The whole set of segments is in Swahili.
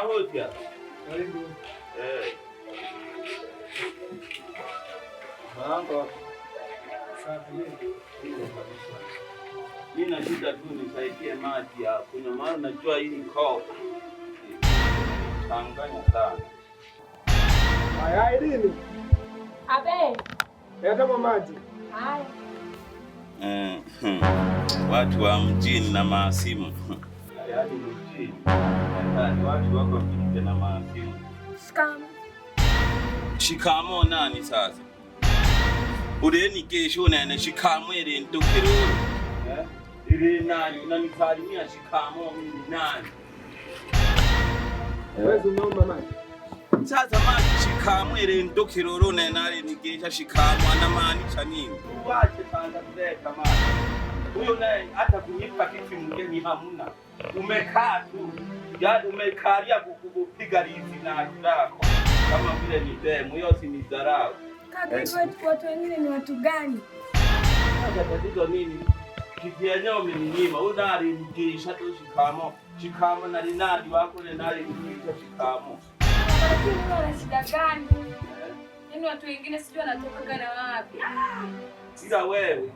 Hodi hapa. Karibu. Eh. Mambo. Safi. Mimi na shida tu nisaidie maji ya kunywa, maana najua hii koo changanya sana. Haya, Irene. Abe. Leta maji. Haya. Eh, watu wa mjini na maasimu. Yaani mjini. Yaani watu wako vile na maasimu. Shikamoo. Shikamo nani sasa? Ureni kesho nene shikamo ile ndukiruru. Eh? Ile nani unanisalimia shikamo mimi nani? Wewe unaomba maji. Sasa maji shikamo ile ndukiruru nene alinigesha shikamo anamaanisha nini? Wache kwanza kuleta maji. Huyo naye hata kunipa kitu mgeni hamna. Umekaa tu. Yaani umekalia kukupiga lizi na lako. Kama vile ni demu, hiyo si ni dharau. Kaka, hivi watu wengine ni watu gani? Sasa tatizo nini? Kiti yenyewe umeninyima. Huyu naye alinigisha tu shikamo. Shikamo na linadi wako na naye alinigisha shikamo. Lakini wana shida gani? Yaani watu wengine sijui wanatoka na wapi. Ila wewe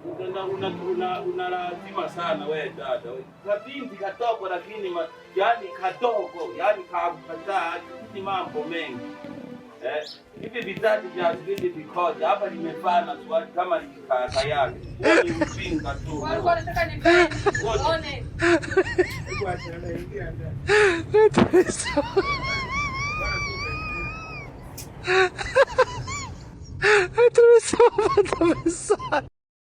una lazima sana wewe dada. Kabinti kadogo lakini yani kadogo, yani kakukataa ni mambo mengi. Eh, hivi vizazi vya siku hizi vikoje? Hapa nimefana swali kama ni kaka yake. Wewe ni mjinga tu. Walikuwa wanataka nifanye. Uone. Hebu acha anaingia ndani. Atravessou, atravessou.